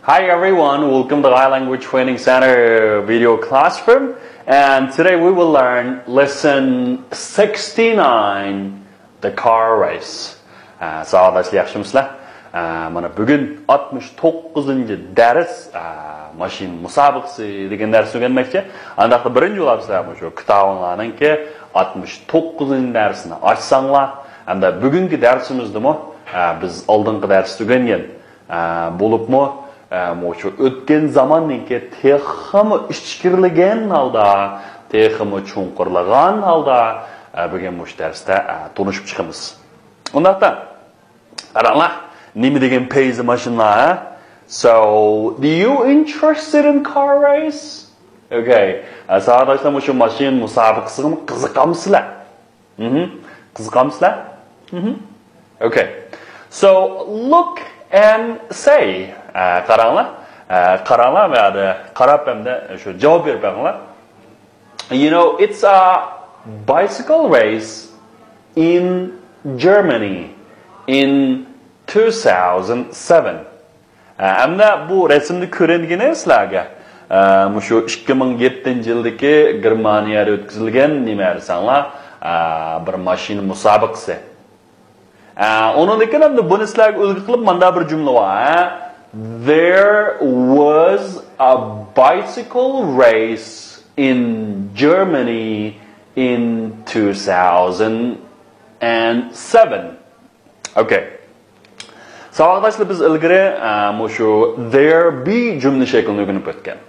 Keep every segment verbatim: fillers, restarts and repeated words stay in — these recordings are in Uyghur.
Hi everyone, welcome to Thai Language Training Center video classroom. And today we will learn lesson sixty-nine, the car race. ئە، ساۋاقداشلار ياخشىمۇسىلەر؟ ئە، مانا بۈگۈن ئاتمىش توققۇزىنچى دەرس، ئە، ماشىنا مۇسابىقىسى دېگەن دەرسنى ئۆگەنمەكچى. ئانداقتا بىرىنچى بولۇپ سىلەر مۇشۇ كىتابىڭلارنىڭكى ئاتمىش توققۇزىنچى دەرسىنى ئاچساڭلار، ھەمدە بۈگۈنكى دەرسىمىزدىمۇ، ئە، بىز ئالدىنقى دەرستە ئۆگەنگەن، ئە، بولۇپمۇ، ئە، مۇشۇ ئۆتكەن زاماننىڭكى تېخىمۇ ئىچكىرىلىگەن ھالدا، تېخىمۇ چوڭقۇرلىغان ھالدا، ئە، بۈگۈن مۇشۇ دەرستە، ئە، تونۇشۇپ چىقىمىز. ئۇنداقتا، قاراڭلار، نېمە دېگەن پەيزى ماشىنىلار، ھە؟ So, do you interested in car race? Okay. ئە، ساۋاقداشلار، مۇشۇ ماشىنا مۇسابىقىسىغىمۇ قىزىقامسىلەر؟ مھم. قىزىقامسىلەر؟ مھم. Okay. So, look and say. ئە، قاراڭلار. ئە، قاراڭلار، بۇ يەردە قاراپ ھەمدە شۇ جاۋاب بېرىپ بېقىڭلار. You know, it's a bicycle race in Germany in two thousand seven. ئە، ئەمدى بۇ رەسىمنى كۆرۈنگىنى سىلەرگە، ئە، مۇشۇ ئىككى مىڭ يەتتىنچى يىلدىكى گېرمانىيەدە ئۆتكۈزۈلگەن نېمە دېسەڭلار، ئە، بىر ماشىنا مۇسابىقىسى. ئە، ئۇنىڭدىن كېيىن ئەمدى بۇنى سىلەرگە ئۈلگە قىلىپ ماندا بىر جۈملە بار، ھە؟ There was a bicycle race in Germany in two thousand seven. Okay. ساۋاقداشلار، بىز ئىلگىرى، ئە، مۇشۇ there be جۈملە شەكلىنى ئۆگىنىپ ئۆتكەن.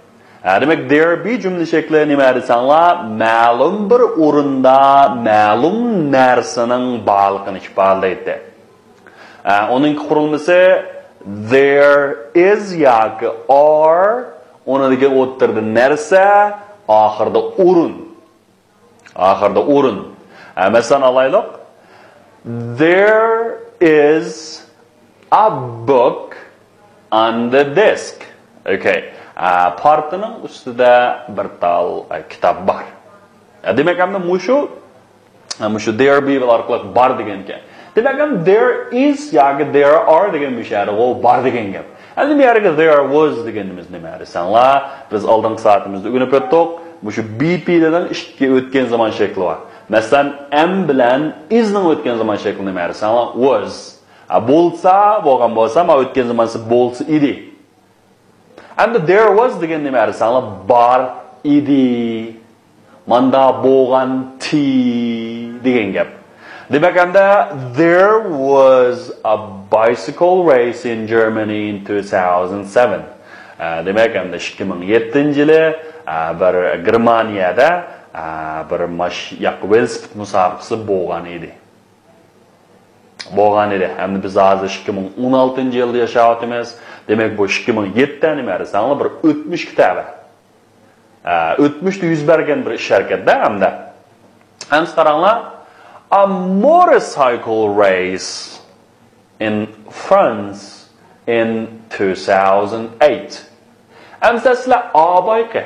ئە، دېمەك، there be جۈملە شەكلى نېمە دېسەڭلار، مەلۇم بىر ئورۇندا مەلۇم نەرسىنىڭ بارلىقىنى ئىپادىلەيتتى. ئە، ئۇنىڭ قۇرۇلمىسى there is ياكى are، ئۇنىڭدىن كېيىن ئوتتۇرىدا نەرسە، ئاخىرىدا ئورۇن. ئاخىرىدا ئورۇن. ئە، مەسىلەن ئالايلۇق. There is a book on the desk. Okay. ئە، پارتىنىڭ ئۈستىدە بىر تال، ئە، كىتاب بار. ئە، دېمەك، ئەمدى مۇشۇ، ئە، مۇشۇ there be ئارقىلىق بار دېگەنكەن. دېمەك، ئەمدى there is ياكى there are دېگەن مۇشۇ يەردە ئۇ بار دېگەن گەپ. ئەمدى بۇ يەرگە there was دېگىنىمىز نېمە دېسەڭلار، بىز ئالدىنقى سائىتىمىزدە ئۆگىنىپ ئۆتتۇق. مۇشۇ be پېئىلىنىڭ ئىككى ئۆتكەن زامان شەكلى بار. مەسىلەن، am بىلەن is نىڭ ئۆتكەن زامان شەكلى نېمە دېسەڭلار، was. ھە، بولسا، بولغان بولسا، ما ئۆتكەن زامانسى بولسا ئىدى. ئەمدى there was دېگەن نېمە دېسەڭلار، بار ئىدى. ماندا بولغانتى دېگەن گەپ. دېمەك، ئەمدى there was a bicycle race in Germany in two thousand seven. ئە، دېمەك، ئەمدى ئىككى مىڭ يەتتىنچى يىلى، ئە، بىر گېرمانىيەدە، ئە، بىر ماش-، ياق، ۋېلىسىپىت مۇسابىقىسى بولغان ئىدى. بولغان ئىدى. ئەمدى بىز ھازىر ئىككى مىڭ ئون ئالتىنچى يىلدا ياشاۋاتىمىز. دېمەك، بۇ ئىككى مىڭ يەتتە نېمە دېسەڭلار، بىر ئۆتمۈشكە تەۋە. ئە، ئۆتمۈشتە يۈز بەرگەن بىر ئىش ھەرىكەت-دە ئەمدى. ئەمسە قاراڭلار. A motorcycle race in France in two thousand eight. ئەمسە سىلەر ئابايقى،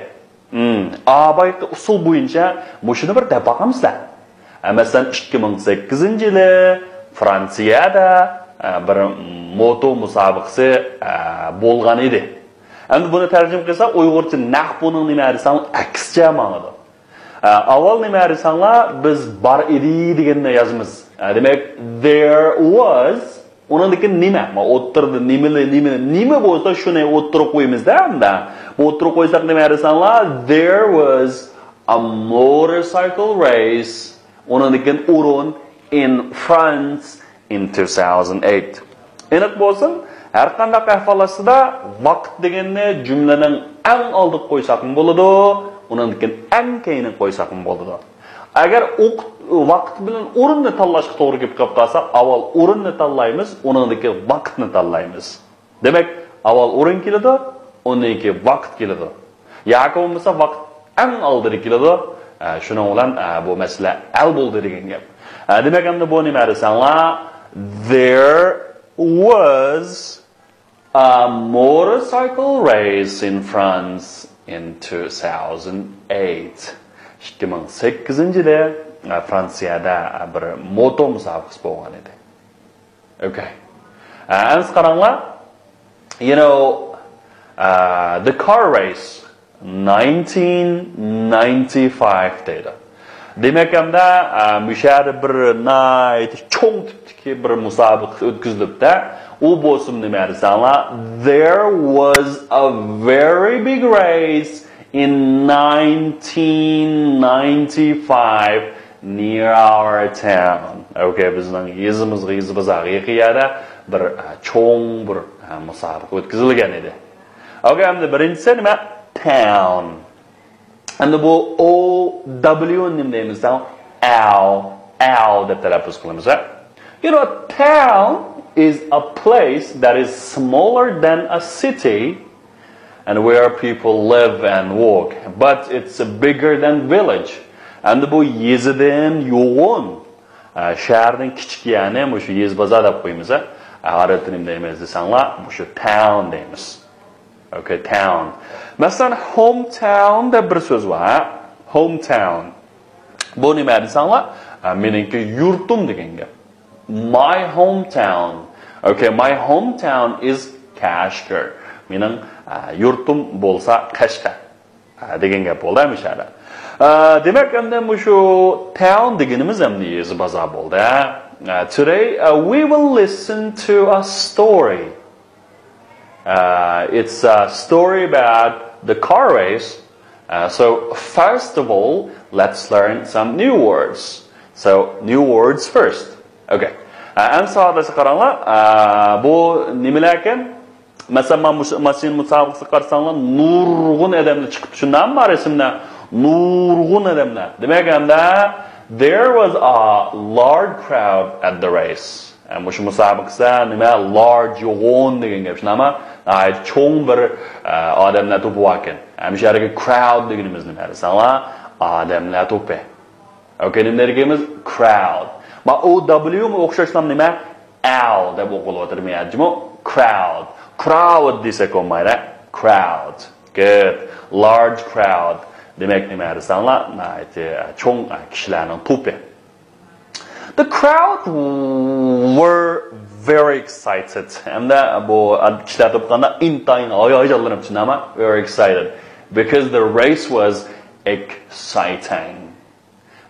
ھىم، ئابايقى ئۇسۇل بويىچە مۇشۇنى بىر دەپ باقامسىلەر. ئە، مەسىلەن، ئىككى مىڭ سەككىزىنچى يىلى فرانسىيەدە، ئە، بىر موتو مۇسابىقىسى، ئە، بولغان ئىدى. ئەمدى بۇنى تەرجىمە قىلساق، ئۇيغۇرچە نەق بۇنىڭ نېمە دېسەڭ، ئەكسىچە ماڭىدۇ. ئە، ئاۋۋال نېمە دېسەڭلار، بىز بار ئىدى دېگەننى يازىمىز. ئە، دېمەك، there was، ئۇنىڭدىن كېيىن نېمە؟ ما ئوتتۇرىدا نېمىلى، نېمىلى، نېمە بولسا شۇنى ئوتتۇرىغا قويىمىز-دە ئەمدى. ما ئوتتۇرىغا قويساق نېمە دېسەڭلار، there was a motorcycle race، ئۇنىڭدىن كېيىن ئورۇن، in France in two thousand eight. ئېنىق بولسۇن، ھەر قانداق ئەھۋال ئاستىدا ۋاقىت دېگەننى جۈملىنىڭ ئەڭ ئالدىغا قويساقمۇ بولىدۇ، ئۇنىڭدىن كېيىن ئەڭ كەينىگە قويساقمۇ بولىدۇ. ئەگەر ئوق-، ۋاقىت بىلەن ئورۇننى تاللاشقا توغرا كېلىپ قالىپ قالسا، ئاۋۋال ئورۇننى تاللايمىز، ئۇنىڭدىن كېيىن ۋاقىتنى تاللايمىز. دېمەك، ئاۋۋال ئورۇن كېلىدۇ، ئۇندىن كېيىن ۋاقىت كېلىدۇ. ياكى بولمىسا ۋاقىت ئەڭ ئالدىدا كېلىدۇ. ئە، شۇنىڭ بىلەن، ئە، بۇ مەسىلە ھەل بولدى دېگەن گەپ. ئە، دېمەك، ئەمدى بۇ نېمە دېسەڭلار، there was a motorcycle race in France in two thousand eight. ئىككى مىڭ سەككىزىنچى يىلى، ئە، فرانسىيەدە، ئە، بىر موتو مۇسابىقىسى بولغان ئىدى. Okay. ئە، ئەمسە قاراڭلار. You know, The car race nineteen ninety-five دەيدۇ. دېمەك، ئەمدى مۇشۇ يەردە بىر ناھايىتى چوڭ تىپتىكى بىر مۇسابىقە ئۆتكۈزۈلۈپتۇ. ئۇ بولسىمۇ نېمە دېسەڭلار، there was a very big race in nineteen ninety-five near our town. Okay, بىزنىڭ يېزىمىزغا، يېزا بازارغا يېقىن يەردە بىر چوڭ بىر مۇسابىقە ئۆتكۈزۈلگەن ئىدى. Okay, ئەمدى بىرىنچىسى نېمە؟ Town. ئەمدى بۇ O W نېمە دەيمىز؟ Ow, ow دەپ تەلەپپۇز قىلىمىز. You know, a town is a place that is smaller than a city and where people live and work, but it's bigger than village. ئەمدى بۇ يېزىدىن يوغۇن، شەھەردىن كىچىك يەرنى مۇشۇ يېزا بازار دەپ قويىمىز. ئارابچە نېمە دەيمىز دېسەڭلار، مۇشۇ town دەيمىز. Okay, town. مەسىلەن، hometown دەپ بىر سۆز بار. Hometown. بۇ نېمە دېسەڭلار، مېنىڭكى يۇرتۇم دېگەن گەپ. My hometown. Okay, my hometown is Kashgar. مېنىڭ يۇرتۇم بولسا قەشقەر دېگەن گەپ بولدى مۇشۇ يەردە. دېمەك، ئەمدى مۇشۇ town دېگىنىمىز ئەمدى يېزا بازار بولدى. Today, we will listen to a story. It's a story about the car race. So first of all, let's learn some new words. So new words first. Okay. ئەمدى ساۋاتلاشقا قاراڭلار. بۇ نېمىلەركەن؟ مەسىلەن، مانا مۇشۇ ماشىنا مۇسابىقىسىگە قارىساڭلار، نۇرغۇن ئادەملەر چىقىپتۇ. شۇنداقمۇ رەسىمدە؟ نۇرغۇن ئادەملەر. دېمەك، ئەمدى there was a large crowd at the race. مۇشۇ مۇسابىقىسى نېمە؟ Large، يوغۇن دېگەن گەپ. شۇنداقمۇ؟ ناھايىتى چوڭ بىر ئادەملەر توپى باركەن. مۇشۇ يەردىكى crowd دېگىنىمىز نېمە دېسەڭلار؟ ئادەملەر توپى. Okay، نېمە دېگىنىمىز؟ Crowd. ما O W مۇ ئوخشاشلا نېمە؟ Ow دەپ ئوقۇلۇۋاتىدۇ مەيەجمۇ. Crowd. Crowd دېسەك بولمايدۇ. Crowd. Good. Large crowd. دېمەك، نېمە دېسەڭلار، ناھايىتى چوڭ كىشىلەرنىڭ توپى. The crowd were very excited. ھەمدە بۇ كىشىلەر توپى قانداق؟ ئىنتايىن ھاياجانلىنىپ، شۇنداقمۇ؟ Very excited. Because the race was exciting.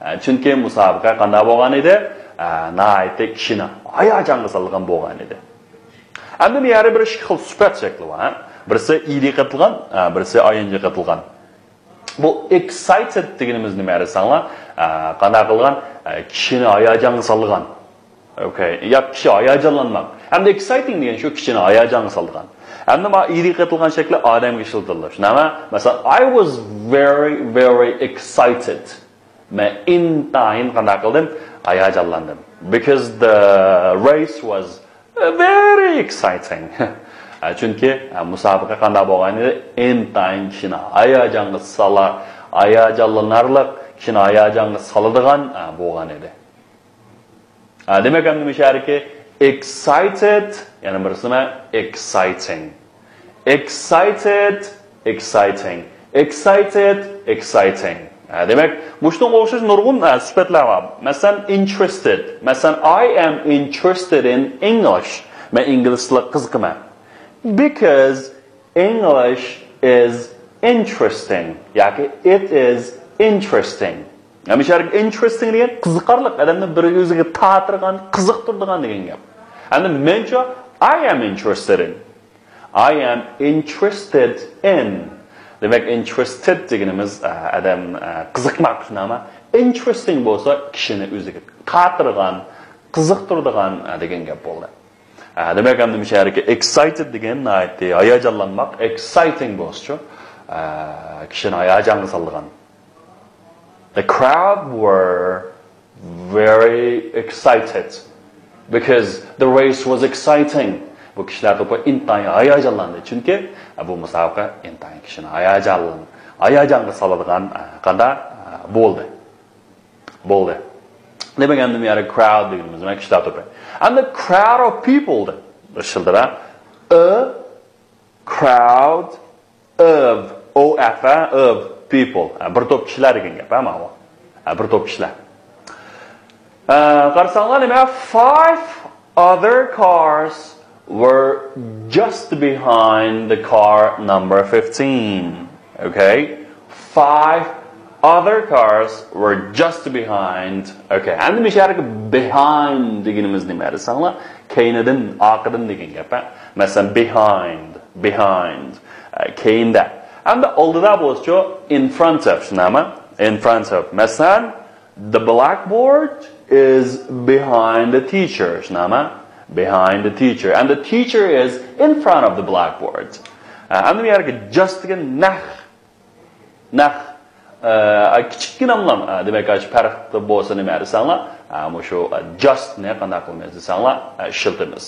چۈنكى مۇسابىقە قانداق بولغان ئىدى؟ ناھايىتى كىشىنى ھاياجانغا سالىدىغان بولغان ئىدى. ئەمدى بۇ يەردە بىر ئىككى خىل سۈپەت شەكلى بار. بىرسى ئىدى قېتىلغان، بىرسى ئاينجى قېتىلغان. بۇ excited دېگىنىمىز نېمە دېسەڭلار؟ قانداق قىلغان؟ كىشىنى ھاياجانغا سالىدىغان. Okay. ياكى كىشى ھاياجانلانماق. ئەمدى exciting دېگەن شۇ كىشىنى ھاياجانغا سالىدىغان. ئەمدى ما ئىدى قېتىلغان شەكلى ئادەمگە ئىشلىتىلىدۇ. شۇنداقمۇ؟ مەسىلەن، I was very, very excited. مەن ئىنتايىن قانداق قىلدىم؟ ھاياجانلاندىم. Because the race was very exciting. چۈنكى مۇسابىقە قانداق بولغان ئىدى؟ ئىنتايىن كىشىنى ھاياجانغا سالا، ھاياجانلىنارلىق، كىشىنى ھاياجانغا سالىدىغان بولغان ئىدى. دېمەك، ئەمدى مۇشۇ يەردىكى excited، يەنە بىرسى نېمە؟ Exciting. Excited, exciting. Excited, exciting. دېمەك، مۇشۇنىڭغا ئوخشاش نۇرغۇن سۈپەتلەر بار. مەسىلەن، interested. مەسىلەن، I am interested in English. مەن ئىنگلىز تىلىغا قىزىقىمەن. Because English is interesting. ياكى it is interesting. مۇشۇ يەردىكى interesting دېگەن قىزىقارلىق، ئادەمنى بىر ئۆزىگە تارتىدىغان، قىزىقتۇرىدىغان دېگەن گەپ. ئەمدى مەنچۇ؟ I am interested in. I am interested in. دېمەك، interested دېگىنىمىز ئادەم قىزىقماق، شۇنداقمۇ؟ Interesting بولسا كىشىنى ئۆزىگە تارتىدىغان، قىزىقتۇرىدىغان دېگەن گەپ بولدى. دېمەك، ئەمدى مۇشۇ يەردىكى excited دېگەن ناھايىتى ھاياجانلانماق، exciting بولسىچۇ، كىشىنى ھاياجانغا سالىدىغان. The crowd were very excited because the race was exciting. بۇ كىشىلەر توپى ئىنتايىن ھاياجانلاندى، چۈنكى بۇ مۇسابىقە ئىنتايىن كىشىنى ھاياجانلان-، ھاياجانغا سالىدىغان قانداق بولدى. بولدى. دېمەك، ئەمدى بۇ يەردە crowd دېگىنىمىز، دېمەك، كىشىلەر توپى. ئەمدى crowd of people دە ئىشلىتىلدى. A crowd of، O F، of people. بىر توپ كىشىلەر دېگەن گەپ، ھە، ماۋۇ. بىر توپ كىشىلەر. قارىساڭلار، نېمە؟ Five other cars were just behind the car number fifteen. Okay? Five other cars were just behind. Okay. ئەمدى مۇشۇ يەردىكى behind دېگىنىمىز نېمە دېسەڭلار، كەينىدىن، ئارقىدىن دېگەن گەپ. ھە؟ مەسىلەن، behind, behind, ئە، كەينىدە. ئەمدى ئالدىدا بولسىچۇ، in front of، شۇنداقمۇ؟ In front of. مەسىلەن، the blackboard is behind the teacher، شۇنداقمۇ؟ Behind the teacher. And the teacher is in front of the blackboard. ئە، ئەمدى بۇ يەرگە just دېگەن نەق نەق، ئە، كىچىككىنەملام، ئە، دېمەك، ئاشۇ پەرق بولسا نېمە دېسەڭلار، ئە، مۇشۇ، ئە، just نى قانداق قىلىمىز دېسەڭلار، ئە، ئىشلىتىمىز.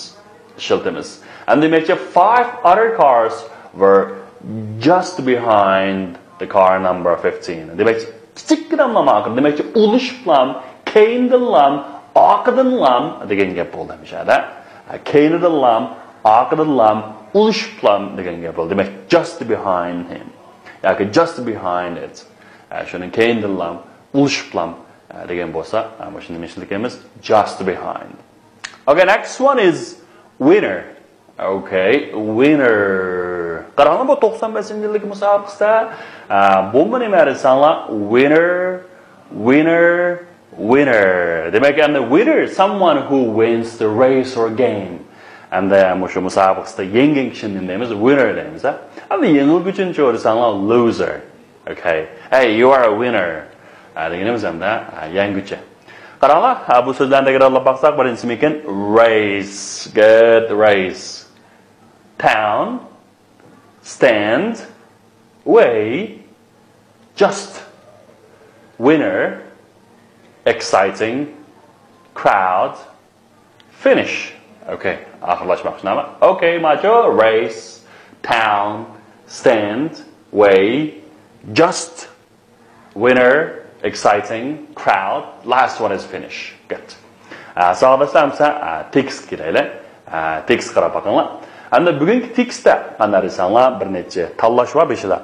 ئىشلىتىمىز. ئەمدى دېمەكچى، five other cars were just behind the car number fifteen. دېمەك، كىچىككىنەملام ئارقىدا، دېمەكچى، ئۇلىشىپلام، كەينىدىنلام، ئارقىدىنلام دېگەن گەپ بولدى مۇشۇ يەردە. ئە، كەينىدىنلام، ئارقىدىنلام، ئۇلىشىپلام دېگەن گەپ بولدى. دېمەك، just behind him. ياكى just behind it. ئە، شۇنىڭ كەينىدىنلام، ئۇلىشىپلام، ئە، دېگەن بولسا، ئە، مۇشۇنى نېمە ئىشلىتىمىز؟ Just behind. Okay, next one is winner. Okay, winner. قاراڭلار، بۇ توقسان بەشىنچى يىلدىكى مۇسابىقىسىدە، ئە، بۇمۇ نېمە دېسەڭلار؟ Winner, winner, winner. دېمەك، ئەمدى winner, someone who wins the race or game. ئەمدى مۇشۇ مۇسابىقىسىدە يەڭگەن كىشىنى نېمە دەيمىز؟ Winner دەيمىز، ھە؟ ئەمدى يېڭىلگۈچىنى چۆرىسەڭلار، loser. Okay. Hey, you are a winner. ھە، دېگىنىمىز ئەمدى، ھە، يەڭگۈچى. قاراڭلار، ھە، بۇ سۆزلەرنى تەكرارلاپ باقساق، بىرىنچىسىمىكىن، race. Good, race. Town, stand, way, just, winner, exciting, crowd, finish. Okay, ئاخىرلاشماقچى نېمە؟ Okay, ماچۇ، race, town, stand, way, just, winner, exciting, crowd, last one is finish. Good. ئە، ساۋاقداشلار، ئەمسە، ئە، تېكىستكە كېلەيلى. ئە، تېكىست قاراپ باقىڭلار. ئەمدى بۈگۈنكى تېكىستتە قانداق دېسەڭلار، بىر نەچچە تاللاش بار بېشىدا.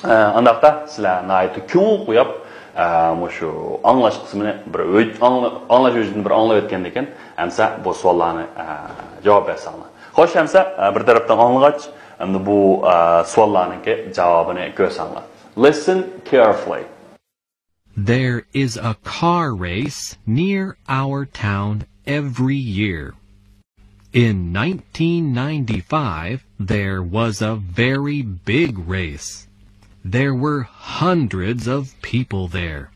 ئە، ئانداقتا سىلەر ناھايىتى كۆڭۈل قويۇپ، ئە، مۇشۇ ئاڭلاش قىسمىنى بىر ئۆي-، ئاڭلا-، ئاڭلاش ھۆججىتىنى بىر ئاڭلاپ ئۆتكەندىن كېيىن، ئەمسە بۇ سوئاللارنى، ئە، جاۋاب بەرسەڭلار. خوش، ئەمسە، ئە، بىر تەرەپتىن ئاڭلىغاچ، ئەمدى بۇ، ئە، سوئاللارنىڭكى جاۋابىنى كۆرسەڭلار. Listen carefully. There is a car race near our town every year. In nineteen ninety-five, there was a very big race. There were hundreds of people there.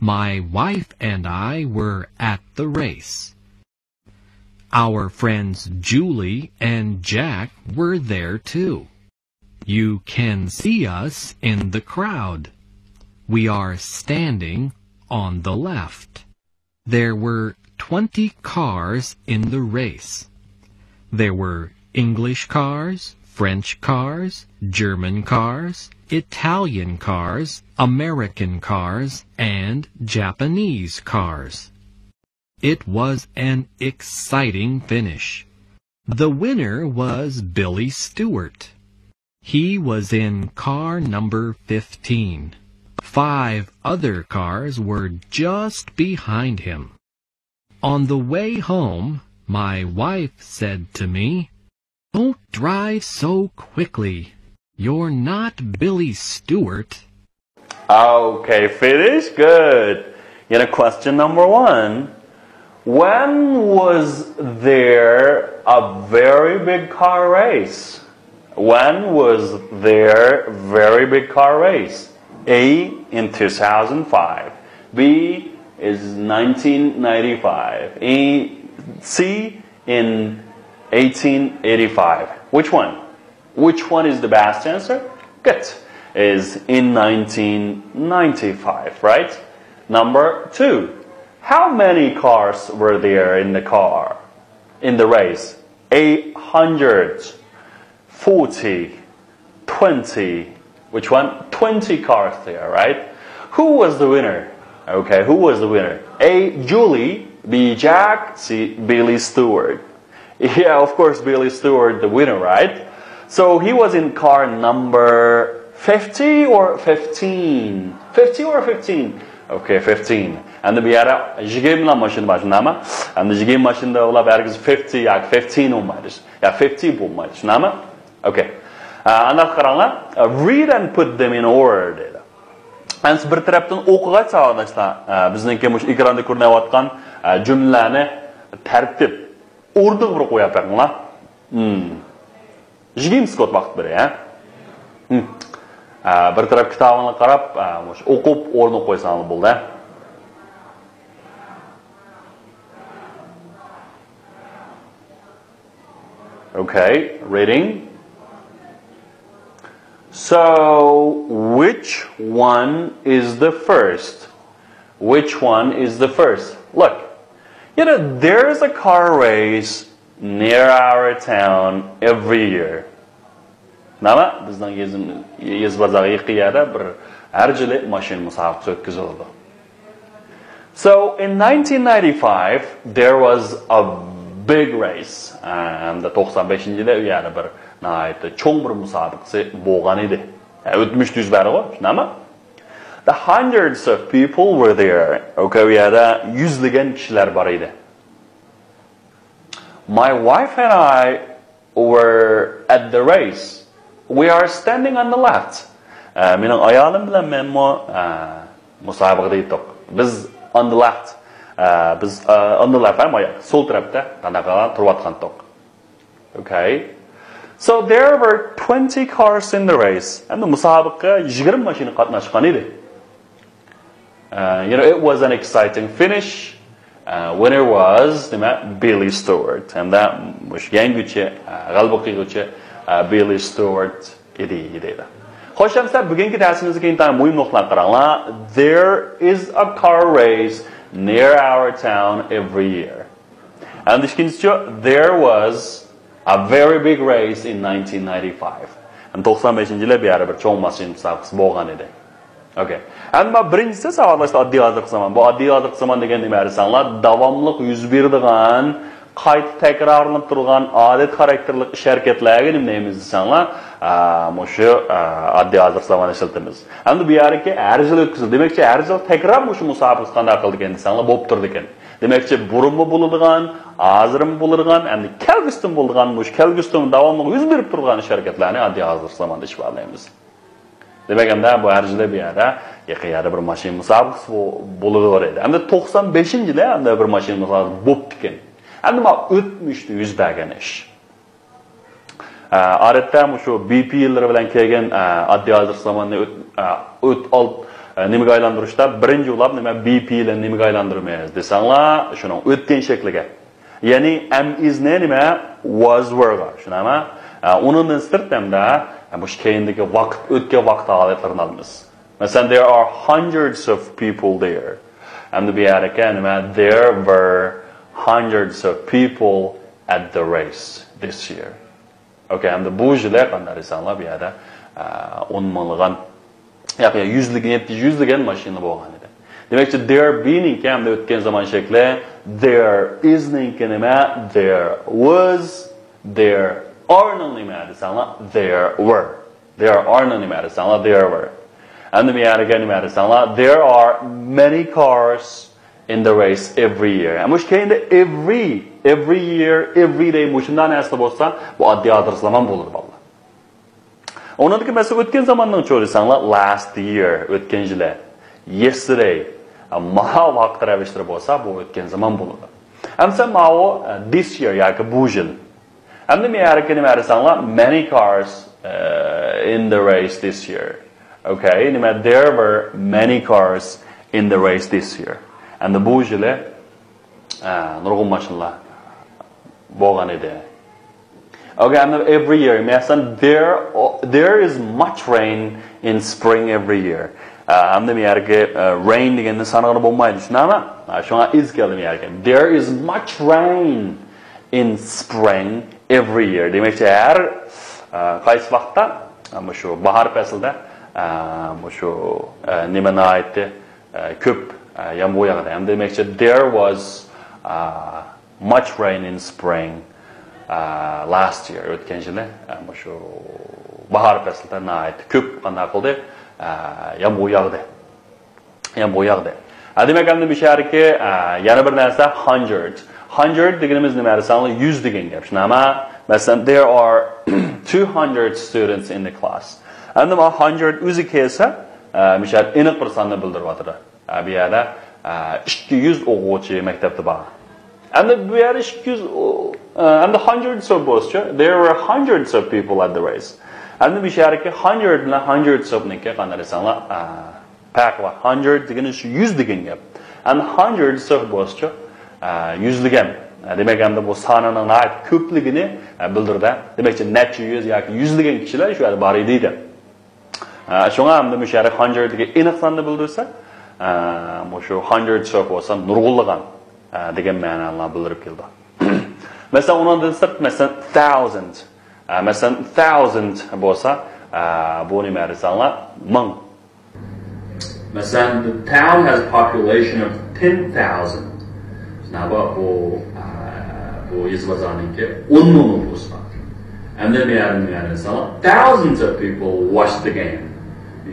My wife and I were at the race. Our friends Julie and Jack were there too. You can see us in the crowd. We are standing on the left. There were twenty cars in the race. There were English cars, French cars, German cars, Italian cars, American cars, and Japanese cars. It was an exciting finish. The winner was Billy Stewart. He was in car number fifteen. Five other cars were just behind him. On the way home, my wife said to me, "Don't drive so quickly. You're not Billy Stewart." Okay, finish. Good. You know, question number one. When was there a very big car race? When was there very big car race? A, in two thousand five. B is nineteen ninety-five. E, C, in eighteen eighty-five. Which one? Which one is the best answer? Good. Is in nineteen ninety-five, right? Number two. How many cars were there in the car, in the race? A hundred, forty, twenty. Which one? Twenty cars there, right? Who was the winner? Okay, who was the winner? A, Julie, B, Jack, C, Billy Stewart. Yeah, of course, Billy Stewart, the winner, right? So he was in car number fifty or fifteen? Fifty or fifteen? Okay, fifteen. ئەمدى بۇ يەردە يىگىرمىلا ماشىنا بار، شۇنداقمۇ؟ ئەمدى يىگىرمە ماشىنىدا ئۇلار ھەرگىز فىفتى ياكى فىفتىن بولمايدۇ. يا فىفتى بولمايدۇ، شۇنداقمۇ؟ ئوكەي. ئا، ئانداق قاراڭلار. Read and put them in order دەيدۇ. ئەمدى بىر تەرەپتىن ئوقۇغاچ ساۋاقداشلار، ئا، بىزنىڭكى مۇشۇ ئېكراندا كۆرۈنۈۋاتقان، ئا، جۈملىلەرنى تەرتىپ، ئوردىغا بىر قويۇپ بېقىڭلار. Hmm. يىگىرمە سېكۇنت ۋاقىت بېرەي، ھە؟ Hmm. ئا، بىر تەرەپ كىتابىڭلارغا قاراپ، ئا، مۇشۇ ئوقۇپ ئورنىغا قويساڭلار بولدى. Okay, reading. So, which one is the first? Which one is the first? Look, you know, there's a car race near our town every year. نەمە؟ بىزنىڭ يېزىم-، يېزا بازارغا يېقىن يەردە بىر ھەر يىلى ماشىنا مۇسابىقىسى ئۆتكۈزۈلىدۇ. So, in nineteen ninety-five, there was a big race. ئەمدى توقسان بەشىنچى يىلى ئۇ يەردە بىر ناھايىتى چوڭ بىر مۇسابىقىسى بولغان ئىدى. ئە، ئۆتمۈشتە يۈز بەرگەن، شۇنداقمۇ؟ The hundreds of people were there. ئوكەي، ئۇ يەردە يۈزلىگەن كىشىلەر بار ئىدى. My wife and I were at the race. We are standing on the left. ئە، مېنىڭ ئايالىم بىلەن مەنمۇ، ئە، مۇسابىقىدە ئىدۇق. بىز on the left. ئە، بىز، ئە، on the left، ھە، مايا، سول تەرەپتە، قانداق، تۇرۇۋاتقانتۇق. Okay. So there were twenty cars in the race. ئەمدى مۇسابىقىگە يىگىرمە ماشىنا قاتناشقان ئىدى. ئە، you know, it was an exciting finish. ئە، winner was، نېمە، Billy Stewart. ھەمدە مۇشۇ يەڭگۈچى، ئە، غەلىبە قىلغۇچى، ئە، Billy Stewart ئىدى، دەيدۇ. خوش، ئەمسە بۈگۈنكى دەرسىمىزدىكى ئىنتايىن مۇھىم نۇقتىلارنى قاراڭلار. There is a car race near our town every year. ئەمدى ئىككىنچىسى، there was a very big race in nineteen ninety-five. ئەمدى توقسان بەشىنچى يىلى بۇ يەردە بىر چوڭ ماشىنا مۇسابىقىسى بولغان ئىدى. ئوكەي. ئەمما بىرىنچىسى ساۋاقداشلار ئاددىي ھازىرقى زامان. بۇ ئاددىي ھازىرقى زامان دېگەن نېمە دېسەڭلار، داۋاملىق يۈز بېرىدىغان، قايتا تەكرارلىنىپ تۇرغان ئادەت خاراكتېرلىق ئىش ھەرىكەتلەرگە نېمە دەيمىز دېسەڭلار، ئا، مۇشۇ، ئا، ئاددىي ھازىرقى زامان ئىشلىتىمىز. ئەمدى بۇ يەردىكى ھەر يىل ئۆتكۈزۈلدى. دېمەكچى، ھەر يىل تەكرار مۇشۇ مۇسابىقىسى قانداق قىلىدىكەن دېسەڭلار، بولۇپ تۇرىدىكەن. دېمەكچى، بۇرۇنمۇ بولىدىغان، ھازىرمۇ بولىدىغان، ئەمدى كەلگۈسىدىمۇ بولىدىغان، مۇشۇ كەلگۈسىدىمۇ داۋاملىق يۈز بېرىپ تۇرىدىغان ئىش ھەرىكەتلەرنى ئاددىي ھازىرقى زاماندا ئىپادىلەيمىز. دېمەك، ئەمدى بۇ ھەر يىلى بۇ يەردە، يېقىن يەردە بىر ماشىنا مۇسابىقىسى بو-، بولىدۇ ئىدى. ئەمدى توقسان بەشىنچى يىلى ئەمدى بىر ماشىنا مۇسابىقىسى بوپتىكەن. ئەمدى مانا ئۆتمۈشتە يۈز بەرگەن ئىش. ئە، ئادەتتە مۇشۇ بى پى يىللىرى بىلەن كەلگەن، ئە، ئاددىي ھازىرقى زاماننى ئۆت-، ئە، ئۆت-، ئال-، ئە، نېمىگە ئايلاندۇرۇشتا بىرىنچى بولۇپ نېمە، بى پى بىلەن نېمىگە ئايلاندۇرىمىز دېسەڭلار، شۇنىڭ ئۆتكەن شەكلىگە. يەنى ئەم ئىزنى نېمە؟ ۋاز ۋېرغا. شۇنداقمۇ؟ ئە، ئۇنىڭدىن سىرت ھەمدە، ئە، مۇشۇ كەينىدىكى ۋاقىت، ئۆتكەن ۋاقىت ھالەتلىرىنى ئالىمىز. مەسىلەن، there are hundreds of people there. ئەمدى بۇ يەردىكى نېمە؟ There were hundreds of people at the race this year. ئوكەي، ئەمدى بۇ يىلى قانداق دېسەڭلار، بۇ يەردە، ئە، ئون مىڭلىغان، ياق، ياق، يۈزلىگەن، يەتتە يۈزلىگەن ماشىنا بولغان ئىدى. دېمەكچى، there be نىڭكى ئەمدى ئۆتكەن زامان شەكلى، there is نىڭكى نېمە؟ There was، there are نىڭ نېمە دېسەڭلار؟ There were. There are نىڭ نېمە دېسەڭلار؟ There were. ئەمدى بۇ يەرگە نېمە دېسەڭلار؟ There are many cars in the race every year. ئەمما مۇشۇ كەينىدە every، every year، every day مۇشۇنداق نەرسە بولسا، بۇ ئاددىي ھازىرقى زامان بولىدۇ، بالىلار. ئۇنىڭدىكى مەسىلە ئۆتكەن زاماننىڭچۇ دېسەڭلار، last year، ئۆتكەن يىلى، yesterday، ماۋۇ ۋاقىت رەۋىشلىرى بولسا، بۇ ئۆتكەن زامان بولىدۇ. ئەمسە ماۋۇ، ئە، this year ياكى بۇ يىل. ئەمدى مەن ھەرىكەت نېمە دېسەڭلار، many cars، ئە، in the race this year. ئوكەي، نېمە، there were many cars in the race this year. ئەمدى بۇ يىلى، ئە، نۇرغۇن ماشىنىلار بولغان ئىدى. ئوكەي، ئەمدى every year. مەسىلەن، there، there is much rain in spring every year. ئە، ئەمدى مەن ھەرىكەت، ئە، rain دېگەننى سانىغىلى بولمايدۇ، شۇنداقمۇ؟ ئە، شۇڭا is كەلدى مەن ھەرىكەت. There is much rain in spring every year. دېمەكچى، ھەر، ئە، قايسى ۋاقىتتا، ئە، مۇشۇ باھار پەسلىدە، ئە، مۇشۇ، ئە، نېمە ناھايىتى، ئە، كۆپ، ئە، يامغۇر ياغدى. ھەم دېمەكچى، there was، ئە، much rain in spring، ئە، last year، ئۆتكەن يىلى، ئە، مۇشۇ باھار پەسلىدە ناھايىتى كۆپ قانداق قىلدى؟ ئە، يامغۇر ياغدى. يامغۇر ياغدى. ھە، دېمەك، ئەمدى مۇشۇ يەردىكى، ئە، يەنە بىر نەرسە، hundred. Hundred دېگىنىمىز نېمە دېسەڭلار، يۈز دېگەن گەپ، شۇنداقمۇ؟ مەسىلەن، there are two hundred students in the class. ئەمدى مانا hundred ئۆزى كەلسە، ئە، مۇشۇ يەردە ئېنىق بىر ساننى بىلدۈرۈۋاتىدۇ. ئە، بۇ يەردە، ئە، ئىككى يۈز ئوقۇغۇچى مەكتەپتە بار. ئەمدى بۇ يەردە ئىككى يۈز، ئە، ئەمدى hundreds of بولسىچۇ، there were hundreds of people at the race. ئەمدى مۇشۇ يەردىكى hundred بىلەن hundreds of نىڭكى قانداق دېسەڭلار، ئە، پەرقى بار. Hundred دېگىنى شۇ يۈز دېگەن گەپ. ئەمدى hundreds of بولسىچۇ، ئە، يۈزلىگەن. ئە، دېمەك، ئەمدى بۇ سانىنىڭ ناھايىتى كۆپلۈكىنى، ئە، بىلدۈرىدۇ. دېمەكچى، نەچچە يۈز ياكى يۈزلىگەن كىشىلەر شۇ يەردە بار ئىدى دەپ. ئە، شۇڭا ئەمدى مۇشۇ يەردە hundred دېگەن ئېنىق ساننى بىلدۈرسە، ئە، مۇشۇ hundreds of بولسا نۇرغۇنلىغان، ئە، دېگەن مەنىنى بىلدۈرۈپ كېلىدۇ. مەسىلەن، ئۇنىڭدىن سىرت، مەسىلەن، thousand. ئە، مەسىلەن، thousand بولسا، ئە، بۇ نېمە دېسەڭلار، مىڭ. مەسىلەن، the town has population of ten thousand. شۇنداقمۇ؟ بۇ، ئە، بۇ يېزا بازارنىڭكى ئون مىڭ نوپۇسى بار. ئەمدى نېمە دېسەڭلار، thousands of people watched the game.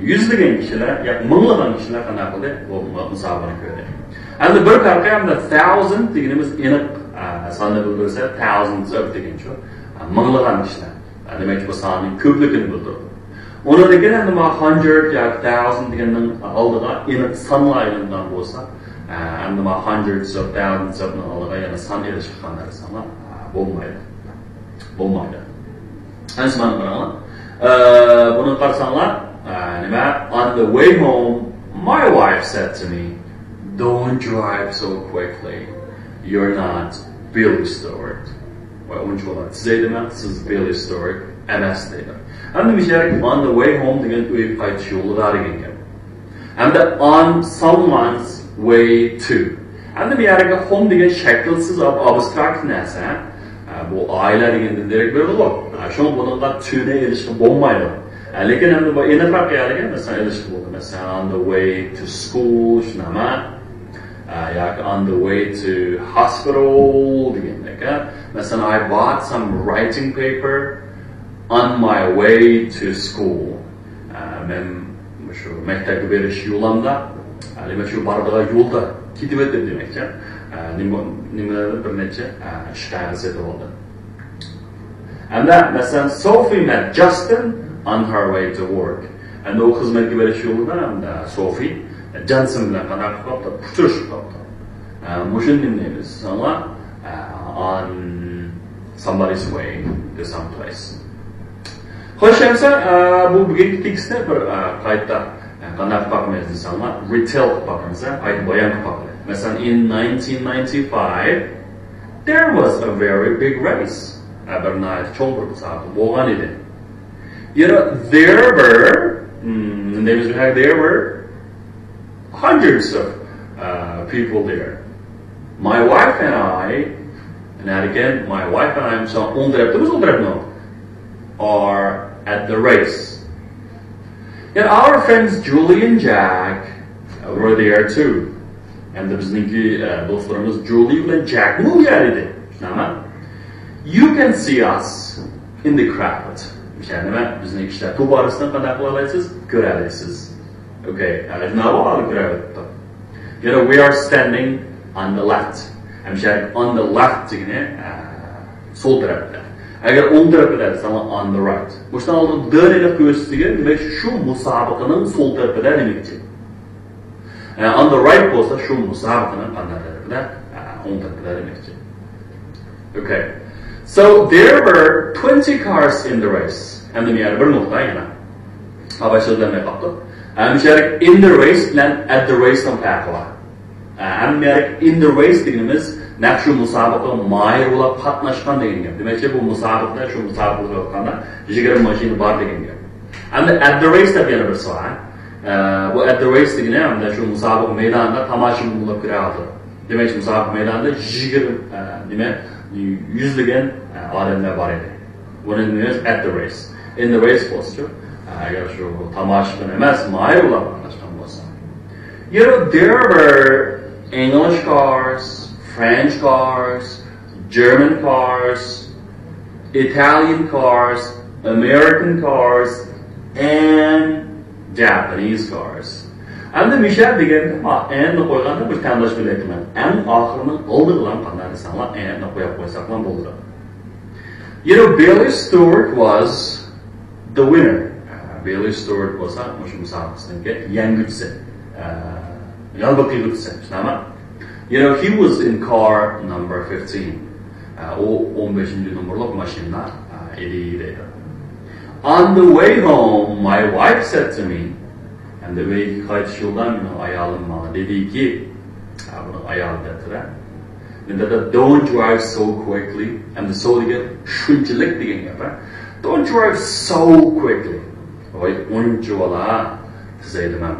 يۈزلىگەن كىشىلەر ياكى مىڭلىغان كىشىلەر قانداق قىلدى؟ بۇ مۇسابىقىنى كۆردى. ئەمدى بىر پەرقى، ئەمدى thousand دېگىنىمىز ئېنىق، ئە، ساننى بىلدۈرسە، thousands of دېگەنچۇ، ئە، مىڭلىغان كىشىلەر. ئە، دېمەك، بۇ ساننىڭ كۆپلۈكىنى بىلدۈرىدۇ. ئۇنىڭدىن كېيىن ئەمدى مانا hundred ياكى thousand دېگەننىڭ ئالدىغا ئېنىق سانلار ئېلىنغان بولسا، ئە، ئەمدى مانا hundreds of، thousands of نىڭ ئالدىغا يەنە سان ئېلىشقا قانداق سانلار، ئە، بولمايدۇ. بولمايدۇ. ئەمسە مانا قاراڭلار. ئە، بۇنى قارىساڭلار، ئە، نېمە؟ On the way home, my wife said to me, "Don't drive so quickly. You're not Billy Stewart." ۋاي، ئۇنچە بولار. سىز دەيدىمەن، سىز Billy Stewart ئەمەس دەيدۇ. ئەمدى مۇشۇ يەردە on the way home دېگەن ئۆيگە قايتىش يولىدا دېگەن گەپ. ھەمدە on someone's way to. ئەمدى بۇ يەردىكى home دېگەن شەكىلسىز، ئاب-، ئابستراكت نەرسە. ئە، بۇ ئائىلە دېگەندىن دېرەك بېرىدىغۇ. ئە، شۇڭا بۇنىڭغا to نى ئېلىشقا بولمايدۇ. ئە، لېكىن ئەمدى بۇ ئېنىقراق يەرلەرگە، مەسىلەن، ئېلىشقا بولىدۇ. مەسىلەن، on the way to school، شۇنداقمۇ؟ ئە، ياكى on the way to hospital دېگەندەك، ئە. مەسىلەن، I bought some writing paper on my way to school. ئە، مەن مۇشۇ مەكتەپكە بېرىش يولۇمدا، ئە، دېمەك، شۇ بارىدىغان يولدا كېتىۋەتتىم دېمەكچى. ئە، نېمە، نېمىلەردۇر بىر نەچچە، ئە، ئىش قەغىزى سېتىپ ئالدىم. ئەمدى، مەسىلەن، Sophie met Justin on her way to work. ئەمدى ئۇ خىزمەتكە بېرىش يولىدا، ئەمدى سوفى جانسون بىلەن قانداق قىلىپ قاپتۇ؟ ئۇچرىشىپ قاپتۇ. ئە، مۇشۇنى نېمە دەيمىز؟ ساڭا، ئە، on somebody's way to some place. خوش، ئەمسە، ئە، بۇ بۈگۈنكى تېكىستنى بىر، ئە، قايتا، ئە، قانداق قىلىپ باقىمىز دېسەڭلار، retell قىلىپ باقىمىز، ئە، قايتا بايان قىلىپ باقىلى. مەسىلەن، in nineteen ninety-five, there was a very big race. ئە، بىر ناھايىتى چوڭ بىر مۇسابىقە بولغان ئىدى. You know, there were, hmm, نېمە دەيمىز بۇ يەردە؟ There were hundreds of, uh, people there. My wife and I, and again, my wife and I, مىسال، ئوڭ تەرەپتە، بىز ئوڭ تەرەپتە، are at the race. And our friends Julie and Jack were there too. ئەمدى بىزنىڭكى، ئە، دوستلىرىمىز جۇلى بىلەن جەكمۇ بۇ يەردە ئىدى. شۇنداقمۇ؟ You can see us in the crowd. مۇشۇ نېمە، بىزنىڭ كىشىلەر توپ ئارىسىدىن قانداق قىلالايسىز؟ كۆرەلەيسىز. Okay، ئە، شۇنداقمۇ؟ ھازىر كۆرەلەيسىز. You know, we are standing on the left. ھەمشە on the left دېگىنى، ئە، سول تەرەپتە. ئەگەر ئوڭ تەرەپتە دېسەڭ، on the right. مۇشۇنىڭ ئالدىدا د دېگەن كۆرسىتىلگەن، دېمەك، شۇ مۇسابىقىنىڭ سول تەرىپىدە دېمەكچى. ئە، on the right بولسا شۇ مۇسابىقىنىڭ قانداق تەرىپىدە؟ ئە، ئوڭ تەرىپىدە دېمەكچى. Okay. So there were twenty cars in the race. ئەمدى مۇ يەردە بىر نۇقتا يەنە. ھا، باشلىدى دېمەي قاپتۇ. ئە، مۇشۇ يەردە in the race بىلەن at the race نىڭ پەرقى بار. ئە، ئەمدى مۇ يەردە in the race دېگىنىمىز نەق شۇ مۇسابىقىگە ماھىر بولۇپ قاتناشقان دېگەن گەپ. دېمەكچى، بۇ مۇسابىقىدە، شۇ مۇسابىقىگە ئۆتكەندە يىگىرمە ماشىنا بار دېگەن گەپ. ئەمدى at the race دەپ يەنە بىرسى بار. ئە، بۇ at the race دېگىنى ئەمدى شۇ مۇسابىقە مەيدانىدا تاماشىبىن بولۇپ كىرىۋاتىدۇ. دېمەك، مۇسابىقە مەيدانىدا يىگىرمە، ئە، نېمە، يۈزلىگەن، ئە، ئادەملەر بار ئىدى. بۇنى دېيىمىز at the race. In the race بولسىچۇ، ئە، ئەگەر شۇ تاماشىبىن ئەمەس، ماھىر بولۇپ قاتناشقان بولسا. You know, there were English cars, French cars, German cars, Italian cars, American cars, and Japanese cars. ئەمدى مىشەل دېگەندە، ئا، ئەننى قويغاندا بىر تەڭداش بىلەن ئېيتىمەن. ئەن ئاخىرىنىڭ ئالدىغىلا قانداق دېسەڭلار، ئەننى قويۇپ قويساقلا بولىدۇ. You know, Billy Stewart was the winner. Billy Stewart بولسا مۇشۇ مۇسابىقىسىنىڭكى يەڭگۈچىسى، غەلىبە قىلغۇچىسى، شۇنداقمۇ؟ You know, he was in car number fifteen. ئۇ ئون بەشىنچى نومۇرلۇق ماشىنىدا ئىدى دەيدۇ. On the way home, my wife said to me, ئەمدى ئۆيگە قايتىش يولىدا مېنىڭ ئايالىم ماڭا دېدىكى، بۇنىڭ ئايالى دەپتۇ-دە، مەن دەيدۇ، don't drive so quickly. ئەمدى so دېگەن شۇنچىلىك دېگەن گەپ. Don't drive so quickly. ۋاي ئۇنچىۋالا تېز ھەيدىمەڭ.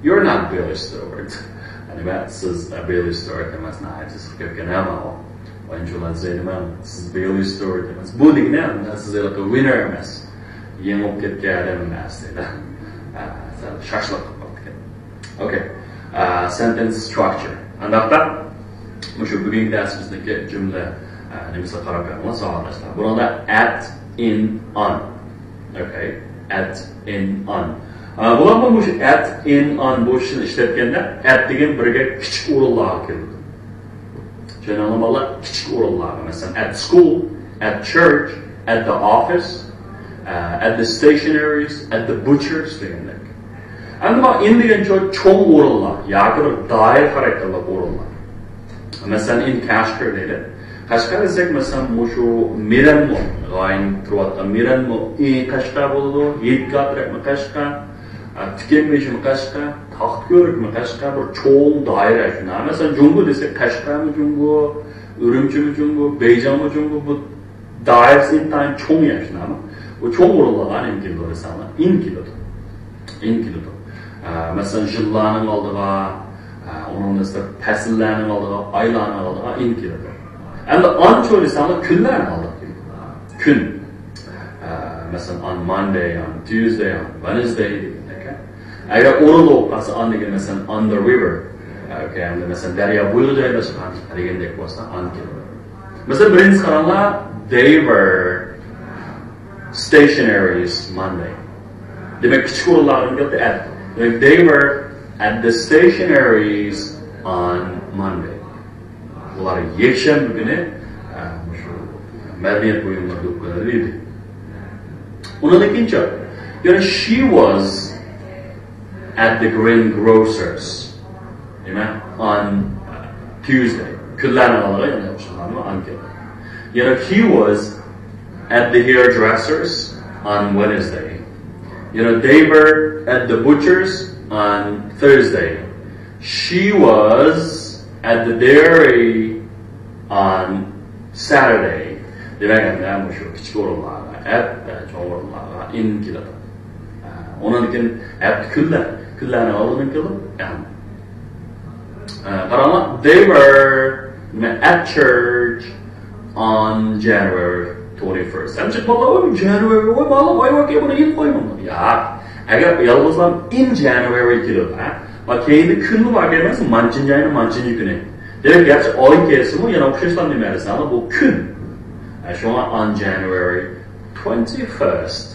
You're not Billy Stewart. نېمە، سىز بىللى ستيۇئارت ئەمەس، ناھايىتى سىغىپ كەتكەن ھە ماۋۇ. ئۇنچىۋالا تېز ھەيدىمەڭ، سىز بىللى ستيۇئارت ئەمەس. بۇ دېگىنى، سىز ھېلىقى ۋىننېر ئەمەس. يېڭىپ كەتكەن ئادەم ئەمەس دەيدۇ. ھە، سەل شاشلىق قىلىپ قاپتىكەن. ئوكەي. Sentence structure. ئانداقتا مۇشۇ بۈگۈنكى دەرسىمىزدىكى جۈملە نېمىسىگە قاراپ بېقىڭلار ساۋاقداشلار. بۇنىڭدا at، in، on. ئوكەي. At، in، on. بۇلارمۇ مۇشۇ at، in، on بولۇشىنى ئىشلەتكەندە at دېگەن بىرگە كىچىك ئورۇنلارغا كېلىدۇ. چۈشەندىڭلارمۇ بالىلار؟ كىچىك ئورۇنلارغا، مەسىلەن، at school, at church, at the office, at the stationeries, at the butcher's دېگەندەك. ئەمدى مانا in دېگەنچۇ چوڭ ئورۇنلار ياكى بىر دائىرە خاراكتېرلىك ئورۇنلار. مەسىلەن، in Kashgar دەيلى. قەشقەر دېسەك، مەسىلەن، مۇشۇ مىرەنمۇ، غايىن تۇرۇۋاتقان مىرەنمۇ، ئى، قەشقەر بولىدۇ، ھېيتگاھ تەرەپمۇ قەشقەر، ئە، تىكەن بېشىمۇ قەشقەر، تاختىكۆۋرۈكمۇ قەشقەر، بىر چوڭ دائىرە شۇنداق. مەسىلەن، جۇڭگو دېسەك، قەشقەرمۇ جۇڭگو، ئۈرۈمچىمۇ جۇڭگو، بېيجىڭمۇ جۇڭگو، بۇ دائىرىسى ئىنتايىن چوڭ يەر شۇنداقمۇ؟ بۇ چوڭ ئورۇنلارغا نېمە كېلىدۇ دېسەڭلار، in كېلىدۇ. In كېلىدۇ. ئە، مەسىلەن، يىللارنىڭ ئالدىغا، ئە، ئۇنىڭدىن سىرت پەسىللەرنىڭ ئالدىغا، ئايلارنىڭ ئالدىغا in كېلىدۇ. ئەمدى on چۇ دېسەڭلار، كۈنلەرنىڭ ئالدىغا كېلىدۇ. كۈن. ئە، مەسىلەن، on Monday, on Tuesday, on Wednesday دېگەندەك. ئەگەر ئورۇندا بولۇپ قالسا، on دېگەن، مەسىلەن، on the river. ئە، ئوكەي، ئەمدى، مەسىلەن، دەريا بويىغا جايلاشقان دېگەندەك بولسا، on كېلىدۇ. مەسىلەن، بىرىنچىسى قاراڭلار، they were stationeries Monday. دېمەك، كىچىك ئورۇنلارغا كەلدى at. دېمەك، they were at the stationeries on Monday. ئۇلار يەكشەنبە كۈنى، ئە، مۇشۇ مەدەنىيەت بۇيۇملىرى دۇكىنىدا ئىدى. ئۇنىڭدىن كېيىنچە، يەنە she was at the greengrocer's. دېمەك، on, ئە، Tuesday. كۈنلەرنىڭ ئالدىغا يەنە ئوخشىغانمۇ on كېلىدۇ. يەنە he was at the hairdresser's on Wednesday. You know, they were at the butcher's on Thursday. She was at the dairy on Saturday. دېمەك، ئەمدى مۇشۇ كىچىك ئورۇنلارغا at، چوڭ ئورۇنلارغا in كېلىدۇ. ئۇنىڭدىن كېيىن at كۈنلەر، كۈنلەرنىڭ ئالدىدىن كېلىدۇ ئەم. قاراڭلار، they were at church on January twenty-first. ئەمدى بالىلار، ۋاي، January، ۋاي، بالىلار، ۋاي، ۋاي، بۇنى يېزىپ قويماڭلار. ياق. ئەگەر يالغۇزلام in January كېلىدۇ، ھە؟ ۋە كەينىدە كۈنمۇ بار ئەمەس، مانچىنچى ئاينىڭ مانچىنچى كۈنى. دېمەك، گەرچە ئاي كەلسىمۇ، يەنە ئوخشاشلا نېمە دېسەڭلار، بۇ كۈن. ھە، شۇڭا on January twenty-first.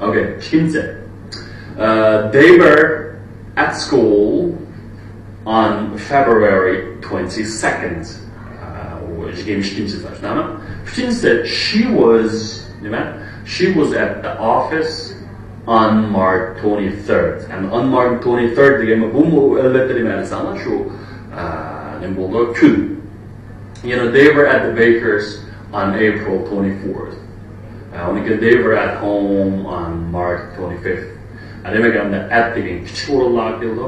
ئوكەي، ئىككىنچىسى. They were at school on February twenty-second. ئۇ يىگىرمە ئىككىنچى، شۇنداقمۇ؟ ئۈچىنچىسى، she was، نېمە؟ She was at the office on March twenty-third. And on March twenty-third دېگەن بۇمۇ ئەلۋەتتە نېمە دېسەڭلار، شۇ، ئە، نېمە بولدى؟ كۈن. You know, they were at the baker's on April twenty-fourth. ئە، ئۇنىڭ كېيىن they were at home on March twenty-fifth. ئە، دېمەك، ئەمدى at دېگەن كىچىك ئورۇنلارغا كېلىدۇ.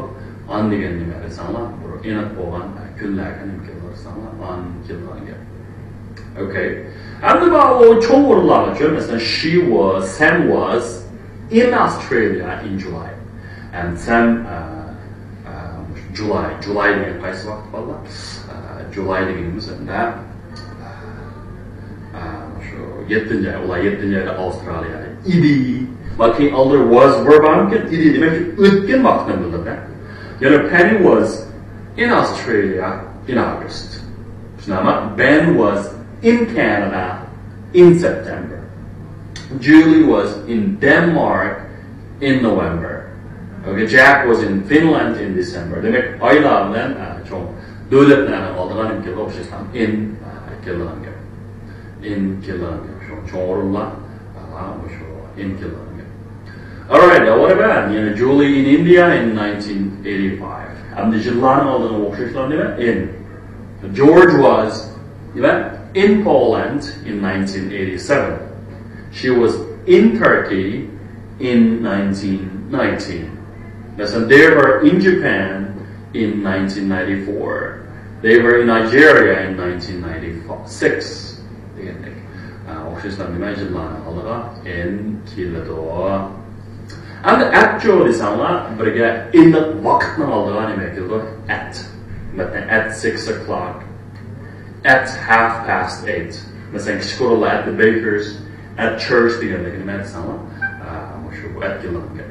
On دېگەن نېمە دېسەڭلار، بىر ئېنىق بولغان، ئە، كۈنلەرگە نېمە كېلىدۇ دېسەڭلار، on كېلىدىغان گەپ. ئوكەي. ئەمدى ماۋۇ چوڭ ئورۇنلارغىچۇ، مەسىلەن، she was, Sam was in Australia in July. And Sam, ئە، ئە، July، July دېگەن قايسى ۋاقىت بالىلار؟ ئە، July دېگىنىمىز ئەمدى، ئە، شۇ يەتتىنچى ئاي، ئۇلار يەتتىنچى ئايدا ئاۋسترالىيادا ئىدى. ۋە كېيىن ئالدىدا was، were بارمىكىن؟ ئىدى، دېمەك، ئۆتكەن ۋاقىتنى بىلدۇرىدۇ. يەنى Penny was in Australia in August. شۇنداقمۇ؟ Ben was in Canada in September. Julie was in Denmark in November. Okay, Jack was in Finland in December. دېمەك، ئايلار بىلەن، ئە، چوڭ دۆلەتلەرنىڭ ئالدىغا نېمە كېلىدۇ؟ ئوخشاشلا ئىن، ئە، كېلىدىغان گەپ. ئىن كېلىدىغان گەپ. شۇ چوڭ ئورۇنلار، ئە، مۇشۇ ئىن كېلىدىغان گەپ. Alright, what about, you know, Julie in India in nineteen eighty-five? ئەمدى يىللارنىڭ ئالدىغا ئوخشاشلا نېمە؟ In. George was, نېمە؟ In Poland in nineteen eighty-seven. She was in Turkey in nineteen nineteen. مەسىلەن، they were in Japan in nineteen ninety-four. They were in Nigeria in nineteen ninety-six. دېگەندەك. ئە، ئوخشاشلا نېمە؟ يىللارنىڭ ئالدىغا ئىن كېلىدۇ. ئەمدى ئەتچۇ دېسەڭلار، بىرگە ئىنلىق ۋاقىتنىڭ ئالدىغا نېمە كېلىدۇ؟ ئەت. مەسىلەن، at six o'clock. At half past eight. مەسىلەن، كىچىك ئورۇنلار at the baker's, at church دېگەندەك نېمە دېسەڭلار، ئە، مۇشۇ ئەت كېلىدىغان گەپ.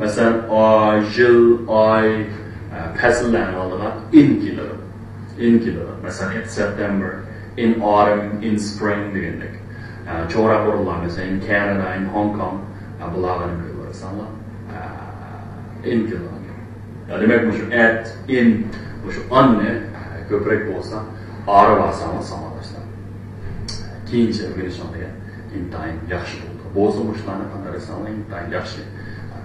مەسىلەن، ئاي، يىل، ئاي، ئە، پەسىللەرنىڭ ئالدىغا ئىن كېلىدۇ. ئىن كېلىدۇ. مەسىلەن، in September, in autumn, in spring دېگەندەك. ئە، چوڭراق ئورۇنلار، مەسىلەن، in Canada, in Hong Kong، ئە، بۇلارغا نېمە كېلىدۇ دېسەڭلار، ئە، ئىن كېلىدۇ. يا، دېمەك، مۇشۇ at، in، مۇشۇ on نى، ئە، كۆپرەك بولسا، ئارا بارساڭلار ساڭلاشسا. كېيىنچە ئۆگىنىشىڭلارغا ئىنتايىن ياخشى بولىدۇ. بولسا مۇشۇلارنى قانداق دېسەڭلار ئىنتايىن ياخشى.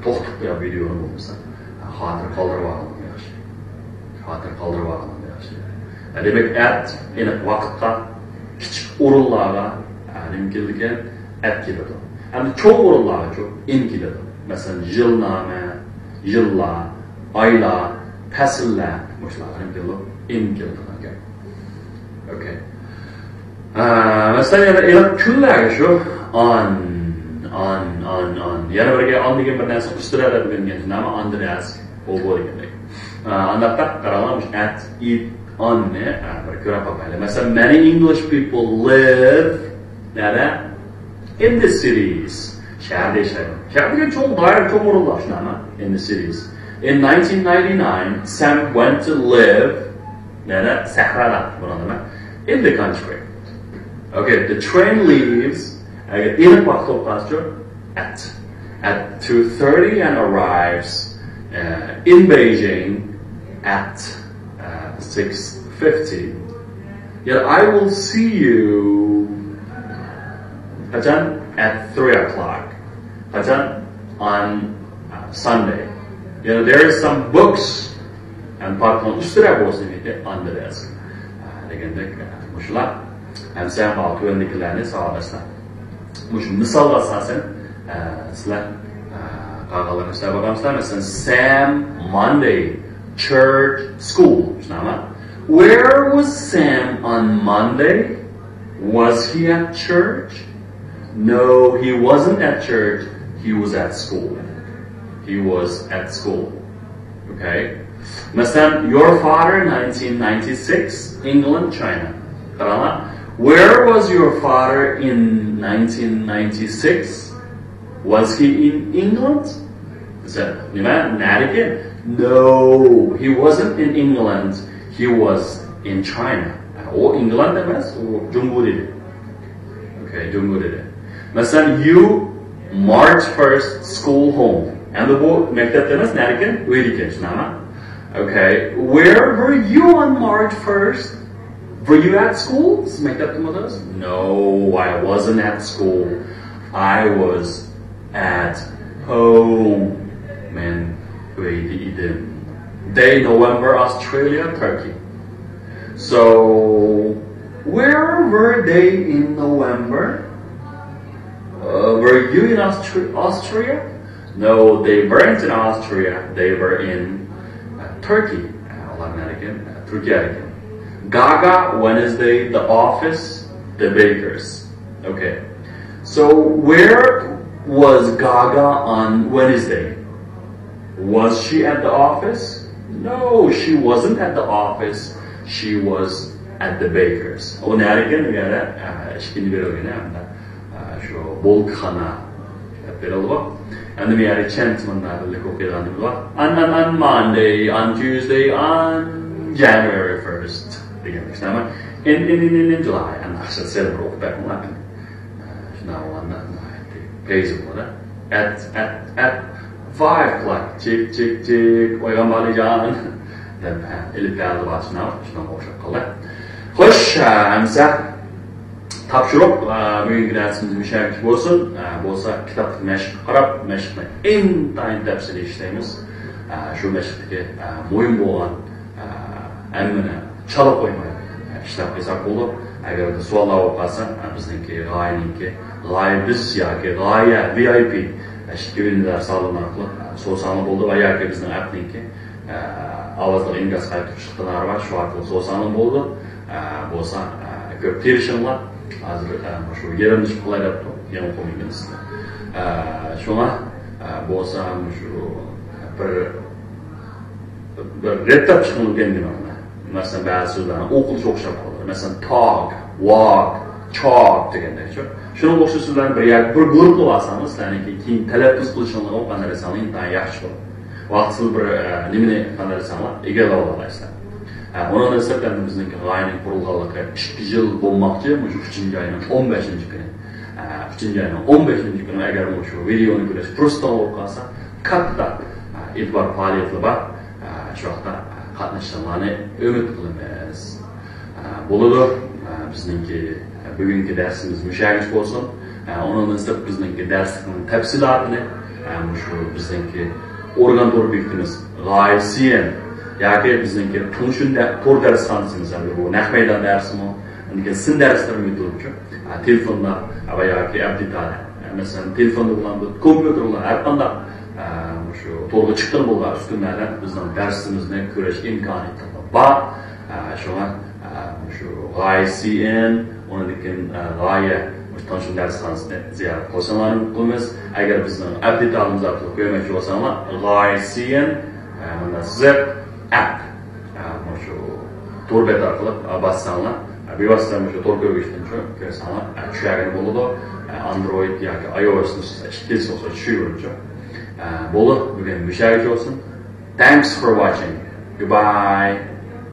توختىتىپ قويۇپ ۋىدېونى بولمىسا، خاتىرە قالدۇرۇپ ئالغىنىڭ ياخشى. خاتىرە قالدۇرۇپ ئالغىنىڭ ياخشى. دېمەك، at ئېنىق ۋاقىتقا، كىچىك ئورۇنلارغا، نېمە كېلىدىكەن؟ At كېلىدۇ. ئەمدى چوڭ ئورۇنلارغىچۇ؟ In كېلىدۇ. مەسىلەن، يىلنامە، يىللار، ئايلار، پەسىللەر، مۇشۇلارغا نېمە كېلىدۇ؟ In كېلىدىغان گەپ. Okay. ئە، مەسىلەن، يەنە ئېنىق كۈنلەرگە شۇ on, on, on, on. يەنە بىرگە on دېگەن بىر نەرسە ئۈستىدە دەپ ئۆگەنگەن، نېمە ئاندىن ئەس، ئوبو دېگەندەك. ئە، ئانداقتا قاراڭلار، مۇشۇ at، it، on نى، ئە، بىر كۆرۈپ باقايلى. مەسىلەن، many English people live نەدە؟ In the cities. شەھەردە ياشايدۇ. شەھەر دېگەن چوڭ دائىرە، چوڭ ئورۇنلار شۇنداقمۇ؟ In the cities. In nineteen ninety-nine, Sam went to live نەدە؟ سەھرادا. بۇنىڭ نېمە؟ In the country. Okay, the train leaves. ئەگەر ئېنىق ۋاقىت بولۇپ قالسىچۇ؟ At. At two thirty and arrives, uh, in Beijing at, uh, six fifty. Yet I will see you قاچان؟ At three o'clock. قاچان؟ On, uh, Sunday. You know, there is some books and پارتنىڭ ئۈستىدە بولسا نېمە ئىكەن؟ Under the desk. ئە، دېگەندەك، ئە، مۇشۇلار. ھەم سەن ماڭا تۆۋەندىكىلەرنى ساۋاقداشلار. مۇشۇ مىسالغا ئاساسەن، ئە، سىلەر، ئە، قالغانلىرىنى سىلەر بولغانسىلەر. مەسىلەن، Sam, Monday, church, school. شۇنداقمۇ؟ Where was Sam on Monday? Was he at church? No, he wasn't at church. He was at school. He was at school. Okay. مەسىلەن، your father, nineteen ninety-six, England, China. قاراڭلار. Where was your father in nineteen ninety-six? Was he in England? نېمە؟ نەدىكى؟ No, he wasn't in England. He was in China. ئۇ ئىنگلاند ئەمەس، ئۇ جۇڭگودا ئىدى. Okay, جۇڭگودا ئىدى. مەسىلەن، you march first, school home. ئەمدى بۇ مەكتەپتە ئەمەس، نەدىكەن؟ ئۆيدىكەن، شۇنداقمۇ؟ Okay, where were you on March first? Were you at school? سىز مەكتەپتىمۇ ئىدىڭىز؟ No, I wasn't at school. I was at home. مەن ئۆيدە ئىدىم. They, November, Australia, Turkey. So, where were they in November? Uh, were you in Austri- Austria? No, they weren't in Austria. They were in, uh, Turkey. ئۇلار نەدىكەن؟ تۈركىيەدىكەن. Gaga, Wednesday, the office, the bakers. Okay. So where was Gaga on Wednesday? Was she at the office? No, she wasn't at the office. She was at the bakers. ئۇ نەدىكەن دېگەندە، ئىككىنچى بېرىلگەن ھەمدە شۇ بولكىخانا دەپ بېرىلىدۇ. ئەمدى بۇ يەردە چەنتمېنلار بىللە ئوقۇيدىغان نېمە بار؟ On, on, on Monday, on Tuesday, on January first دېگەندەك. شۇنداقمۇ؟ In, in, in, in, in July. ئەمدى ئاشۇ سەل بىر ئوقۇپ بەرمەڭلار. شۇنداق بولغاندا ناھايىتى پەيزى بولىدۇ. At, at, at Five o'clock، چىك، چىك، چىك، ئويغانماڭلار جان، دەپ، ھە، ئېلىپ بەردى باشىنا، شۇنىڭغا ئوخشاپ قالدى. خوش، ھە، ئەمسە تاپشۇرۇق، ھە، بۈگۈنكى دەرسىمىز مۇشەگىچە بولسۇن. ھە، بولسا كىتابتىكى مەشىققە قاراپ، مەشىقنى ئىنتايىن تەپسىلىي ئىشلەيمىز. ھە، شۇ مەشىقتىكى، ھە، مۇھىم بولغان، ھە، ھەممىنى چالا قويماي ئىشلەپ قىلساق بولىدۇ. ئەگەردە سوئاللار بولۇپ قالسا، بىزنىڭكى غايىنىڭكى، غايە بىز ياكى غايە ۋى ئاي پى ئىككى ئۈندىدار سالون ئارقىلىق سورىساڭلار بولىدۇ ۋە ياكى بىزنىڭ ئەپنىڭكى ئاۋازلىق ئىنكاس قايتۇرۇش ئىقتىدارى بار، شۇ ئارقىلىق سورىساڭلار بولىدۇ. بولسا كۆپ تىرىشىڭلار. ھازىر مۇشۇ يېرىملىشىپ قالاي دەپتۇ يېڭى قۇم مىنىستىر. شۇڭا بولسا مۇشۇ بىر بىر رەتلەپ چىقىڭ دېگەن نېمە؟ مەسىلەن، بەزى سۆزلەرنى ئوقۇلۇشى ئوخشاپ قالىدۇ. مەسىلەن، تاگ، ۋاگ، چاگ دېگەندەكچۇ. شۇنىڭغا ئوخشاش سۆزلەرنى بىر يەرگە، بىر گۇرۇپپىغا ئالساڭىز، سىلەرنىڭكى كېيىن تەلەپپۇز قىلىشىڭلارغا قانداق دېسەڭلار ئىنتايىن ياخشى بولىدۇ. ۋاقىتسىز بىر، ئە، نېمىنى قانداق دېسەڭلار ئىگىلەۋالالايسىلەر. ئە، ئۇنىڭدىن سىرت، ئەمدى بىزنىڭكى غايىنىڭ قۇرۇلغانلىقى ئىككى يىل بولماقچى، مۇشۇ ئۈچىنچى ئاينىڭ ئون بەشىنچى كۈنى. ئە، ئۈچىنچى ئاينىڭ ئون بەشىنچى كۈنى ئەگەر مۇشۇ ۋىدېئونى كۆرۈش پۇرسىتىڭ بولۇپ قالسا، كاتتا، ئە، ئېتىبار پائالىيەتلىرى بار. ئە، شۇ ۋاقىتتا، ئە، قاتنىشىشىڭلارنى ئۈمىد قىلىمىز. ئە، بولىدۇ. ئە، بىزنىڭكى، ئە، بۈگۈنكى دەرسىمىز مۇشۇ يەرگىچە بولسۇن. ئە، ئۇنىڭدىن سىرت بىزنىڭكى دەرسلىكنىڭ تەپسىلاتىنى، ئە، مۇشۇ بىزنىڭكى ئورگان تور بېكىتىمىز غايە سىيەن ياكى بىزنىڭكى تۇڭشۈن دە-، تور دەرسخانىسى، مىسالى، بۇ نەق مەيدان دەرسىمۇ، ئاندىن كېيىن سىن دەرسلىرىمۇ ئۆتۈلۈپچۇ. ئە، تېلېفوندا، ئە، ۋە ياكى ئەپدېتالە. ئە، مەسىلەن، تېلېفوندا بولغان بۇ كومپيۇتېرلار ھەر قانداق، ئە، مۇشۇ تورغا چىققىلى بولغان ئۈسكۈنىلەردە بىزنىڭ دەرسىمىزنى كۆرۈش ئىمكانىيىتى بار. ئە، شۇڭا، ئە، مۇشۇ غايە سىيەن، ئۇنىڭدىن كېيىن، ئە، غايە مۇشۇ تۇڭشۈن دەرسخانىسىنى زىيارەت قىلىشىڭلارنى ئۈمىد قىلىمىز. ئەگەر بىزنىڭ ئەپدېتالىمىز ئارقىلىق كۆرمەكچى بولساڭلار، غايە سىيەن، ئە، مۇنداق زىق ئەپ. ئە، مۇشۇ تور بەت ئارقىلىق، ئە، باسساڭلار، ئە، بىۋاسىتە مۇشۇ تور كۆرگۈچتىن چۈ-، كۆرسەڭلار، ئە، چۈشەرگىلى بولىدۇ. ئە، ئاندرويد ياكى ئاي ئو ئېس نۇسخىسى ئىككىلىسى بولسا چۈشۈرۈۋېرىدۇ. ئە، بولدى، بۈگۈن مۇشۇ يەرگىچە بولسۇن. Thanks for watching. Goodbye.